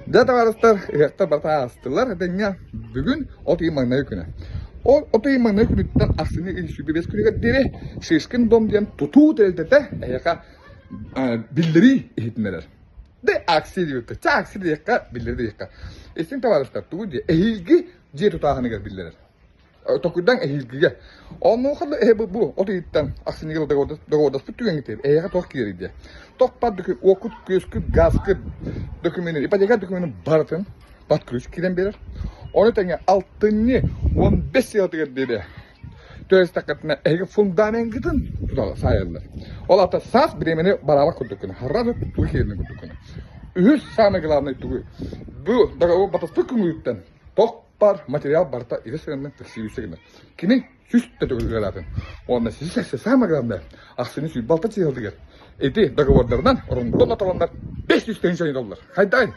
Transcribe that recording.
Дьэ, табаарыстар, ыһыахтар барыта аастылар. Этэҥҥэ бүгүн от ыйын маҥнайгы күнэ. Ол от ыйын маҥнайгы күнүттэн ахсынньы ый 25 күнүгэр диэри Шишкин дом диэн тутуу тэрилтэтэ эһиэхэ биллэрии иһитиннэрэр. Дэ акция диэбиккэ, чэ акция диэххэ, биллэрии диэххэ. Истиҥ табаарыстар, тугу диэ, эһиилги дьиэ тутааһыныгар биллэрэр. Токуйдаҥ эһиилгигэ. Онуоха да эһэ бу от ыйыттан ахсынньыга договордаспыт түгэҥҥитигэр эһиэхэ туох киирэрий диэ. Тохпат уоккут, күөскүт, газкыт докуменын, ипотека докуменын барытын под ключ киирэн биэрэр. Ону тэҥэ алтынньы 15 сыалтыгар диэри төлөстэххитинэ эһиги фундамеҥҥытын тута саайаллар. Ол аата саас бириэмэни бараабат курдук гына, сразу тугу киирэрин курдук гына. Үһүс самый главный тугу бу договор батыспыт күҥҥүттэн тох Бар материал барыта илэ сыаннан тиксиибисэ гынар. Кини сүс да төгүл ыараатын. Уонна сис самое главное, ахсыны 26 чыһылдыгар ити договордарынан рондон отолоннор 500 тыһыынча доллар. Хайдай?